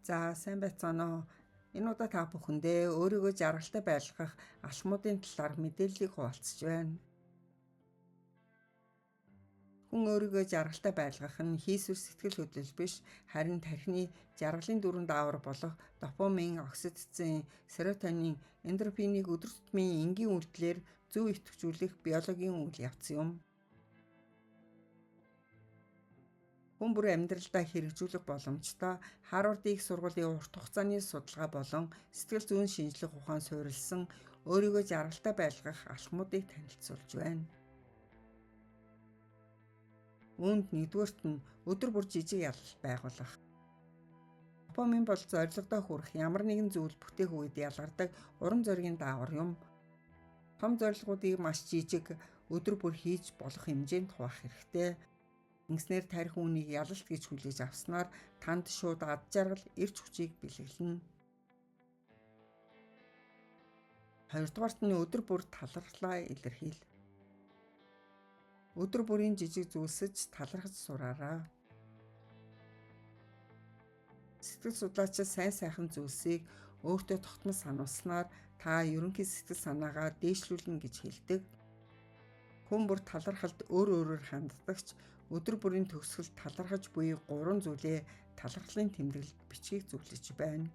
За сайн байцгаана уу. Энэ удаа та бүхэндээ өөрийгөө жаргалтай байлгах алхмуудын талаар мэдээллийг хуваалцаж байна. Хүн өөрийгөө жаргалтай байлгах нь хийсвэр сэтгэл хөдлөл биш, харин тархины жаргалын дөрвөн даавар болох допамин, окситоцин, серотонин, эндорфиныг өдөр тутмын энгийн үйлдэлээр зөв идэвхжүүлэх биологийн үйл явц юм. Хүн бүр амьдралдаа хэрэгжүүлэх боломжтой Харвард их сургуулийн урт хугацааны судалгаа болон сэтгэл зүйн шинжлэх ухаан суурилсан өөрийгөө жаргалтай байлгах алхмуудыг танилцуулж байна. Үүнд нэгдүгээрт нь өдөр бүр жижиг ялалт байгуулах. Допамин бол зорилгодоо хүрэх ямар нэгэн зүйл бүтээх үед ялгардаг урам зоригийн даавар юм. Том зорилгоудыг маш жижиг өдөр бүр хийж болох хэмжээнд хуваах хэрэгтэй. Ингэснээр тархи үүнийг ялалт гэж хүлээж авснаар танд шууд ад жаргал, эрч хүчийг бэлэглэнэ. Хоёрдугаарт нь өдөр бүр талархлаа илэрхийл. Өдөр бүрийн жижиг зүйлсэж талархаж сураарай. Сэтгэл судлаачид сайн сайхан зүйлсийг өөртөө тогтмол сануулснаар та ерөнхий сэтгэл санаагаа дээшлүүлнэ гэж хэлдэг. Хүн бүр талархалд өөр өөрөөр ханддагч өдөр бүрийн төгсгөлд талархаж буй 3 зүйлээ талархлын тэмдэглэлд бичгийг зөвлөж байна.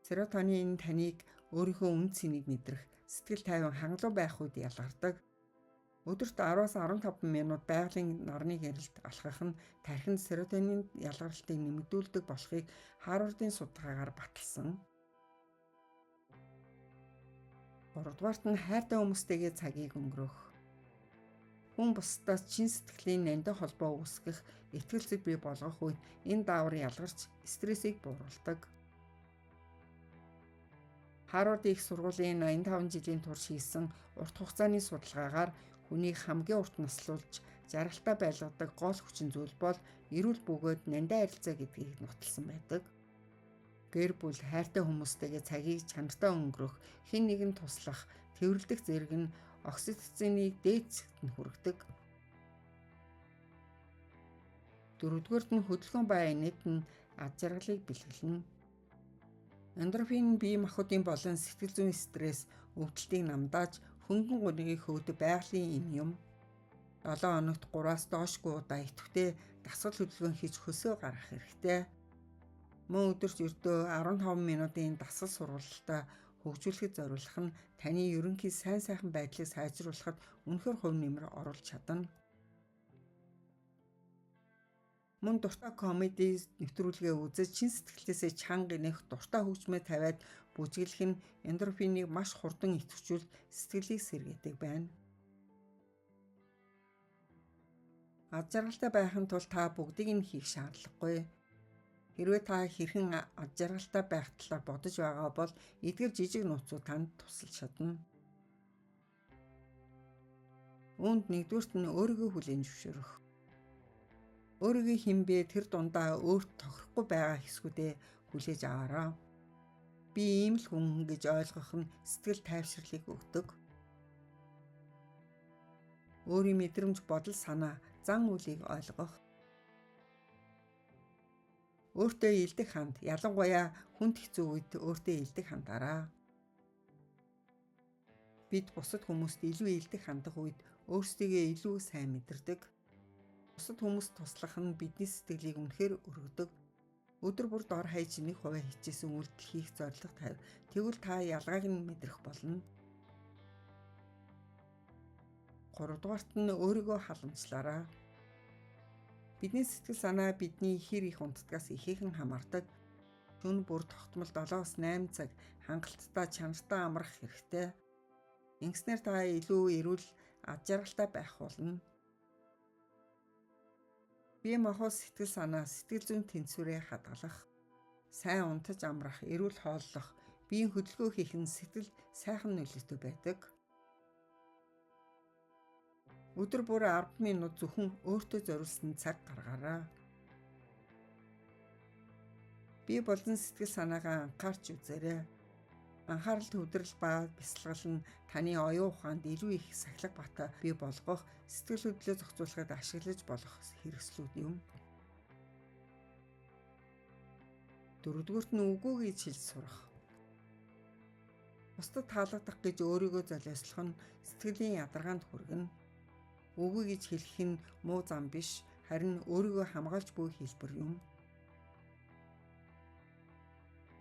Серотонин таныг өөрийнхөө үнэ цэнийг мэдрэх, сэтгэл тайван хангалуун байх үед ялгардаг. Өдөрт 10-15 минут байгалийн нарны гэрэлд алхах нь тархинд серотонин ялгарлтыг нэмэгдүүлдэг болохыг Харвардын судалгаагаар баталсан. Гуравдугаарт нь хайртай хүмүүстэйгээ цагийг өнгөрөөх. Хүн бусдаас чин сэтгэлийн нандин холбоо үүсгэх, итгэл зүйг бий болгох үед энэ даавар ялгарч стрессийг бууруулдаг. Харвард их сургуулийн 85 жилийн турш хийсэн урт хугацааны судалгаагаар хүнийг хамгийн урт наслуулж жаргалтай байлгадаг гол хүчин зүйл бол эрүүл бөгөөд нандин харилцаа гэдгийг нотолсон байдаг. Гэр бүл, хайртай хүмүүстэйгээ цагийг чанартай өнгөрөх, хэн нэгэнд туслах, тэврэлдэх зэрэг нь окситоциныг дээд зэгт нь хүргэдэг. Дөрөвдүгээрт нь хөдөлгөөн ба инээд нь ад жаргалыг бэлэглэнэ. Эндорфин бие махбодын болон сэтгэл зүйн стресс, өвдөлтийг намдааж хөнгөн гунигыг хөөдөг байгалийн эм юм. 7 хоногт 3-аас доошгүй удаа идэвхтэй дасгал хөдөлгөөн хийж хөлсөө гаргах хэрэгтэй. Мөн өдөрт ердөө 15 минутын дасгал сургалтаа хөгжүүлэхэд зориулах нь таны ерөнхий сайн сайхан байдлыг сайжруулахад үнэхээр хувь нэмэр оруулж чадна. Мөн дуртай комеди нэвтрүүлгээ үзэж чин сэтгэлээсээ чанга инех, дуртай хөгжмөө тавиад бүжиглэх нь эндорфиныг маш хурдан идэвхжүүлж сэтгэлийг сэргээдэг байна. Ад жаргалтай байхын тулд та бүгдийг нь хийх шаардлагагүй. Хэрвээ та хэрхэн ад жаргалтай байх талаар бодож байгаа бол эдгээр жижиг нууцууд танд тусалж чадна. Үүнд нэгдүгээрт нь өөрийгөө хүлээн зөвшөөрөх. Өөрийгөө хэн бэ тэр дундаа өөрт тохирохгүй байгаа хэсгүүдээ хүлээж аваарай. Би ийм л хүн гэж ойлгох нь сэтгэл тайвширлыг өгдөг. Өөрийн мэдрэмж, бодол санаа, зан үйлийг ойлгох. Өөртөө илдэг ханд, ялангуяа хүнд хэцүү үед өөртөө илдэг хандаарай. Бид бусад хүмүүст илүү илдэг хандах үед өөрсдийгөө илүү сайн мэдэрдэг. Бусад хүмүүст туслах нь бидний сэтгэлийг үнэхээр өргөдөг. Өдөр бүр дор хаяж 1% хичээсэн үйлдэл хийх зорилго тавь. Тэгвэл та ялгааг нь мэдрэх болно. Гуравдугаарт нь өөрийгөө халамжлаарай. Бидний сэтгэл санаа бидний хэр их унтдагаас ихээхэн хамаардаг. Шөнө бүр тогтмол 7-8 цаг хангалттай чанартай амрах хэрэгтэй. Ингэснээр та илүү эрүүл, ад жаргалтай байх болно. Бие махбод, сэтгэл санаа, сэтгэл зүйн тэнцвэрээ хадгалах, сайн унтаж амрах, эрүүл хооллох, биеийн хөдөлгөөн хийх нь сэтгэл сайхан нөлөөтэй байдаг. Өдөр бүр 10 минут зөвхөн өөртөө зориулсан цаг гаргаарай. Бие болон сэтгэл санаагаа анхаарч үзээрэй. Анхаарал төвлөрөл ба бясалгал нь таны оюун ухаанд илүү их сахилга бат бий болгох, сэтгэл хөдлөлөө зохицуулахад ашиглаж болох хэрэгслүүд юм. Дөрөвдүгээрт нь үгүй гэж хэлж сурах. Бусдад таалагдах гэж өөрийгөө золиослох нь сэтгэлийн ядаргаанд хүргэнэ. Үгүй гэж хэлэх нь муу зам биш, харин өөрийгөө хамгаалж буй хэлбэр юм.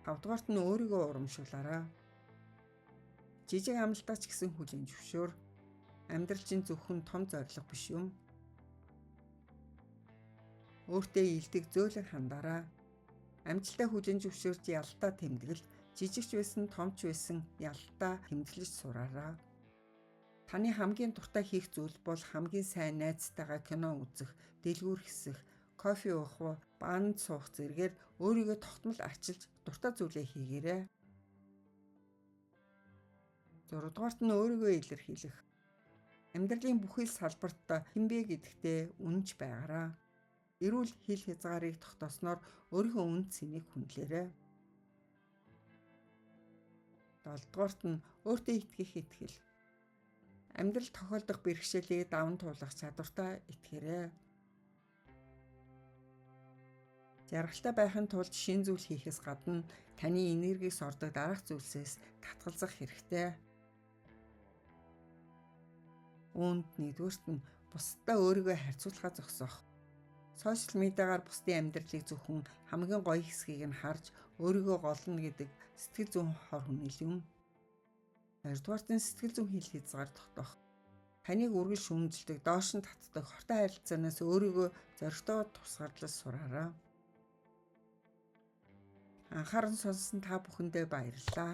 Тавдугаарт нь өөрийгөө урамшуулаарай. Жижиг амлалтаа ч гэсэн хүлээн зөвшөөр. Амьдрал чинь зөвхөн том зорилго биш юм. Өөртөө илдэг зөөлөн хандараа. Амжилтаа хүлээн зөвшөөрч ялалтаа тэмдэглэл, жижигч байсан, томч байсан ялалтаа тэмдэглэж сураарай. Таны хамгийн дуртай хийх зүйл бол хамгийн сайн найзтайгаа кино үзэх, дэлгүүр хэсэх, кофе уух, баанд суух зэрэгээр өөрийгөө тогтмол арчилж дуртай зүйлээ хийгээрэй. 6-дугаарт нь өөрийгөө илэрхийлэх. Амьдралын бүхий л салбарт хэн бэ гэдэгтээ үнэнч байгаарай. Эрүүл хил хязгаарыг тогтоосноор өөрийнхөө үнэ цэнийг хүндлээрэй. 7-дугаарт нь өөртөө итгэх итгэл. Амьдрал тохиолдох бэрхшээлийг даван туулах чадвартай итгээрэй. Жаргалтай байхын тулд шинэ зүйл хийхээс гадна таны энергийг сордог дараах зүйлсээс татгалзах хэрэгтэй. Үүнд нэгдүгээрт нь бусдад өөрийгөө харьцуулахаа зогсоох. Сошиал медиагаар бусдын амьдралыг зөвхөн хамгийн гоё хэсгийг нь харж өөрийгөө голно гэдэг сэтгэл зүйн хор хүнэл юм. Хоёрдугаарт нь сэтгэл зүйн хил хязгаар тогтоох. Таныг үргэлж шүүмжилдэг, доош нь татдаг хортой харилцаанаас өөрийгөө зоригтойгоор тусгаарлаж сураарай. Анхааран сонссон та бүхэндээ баярлалаа.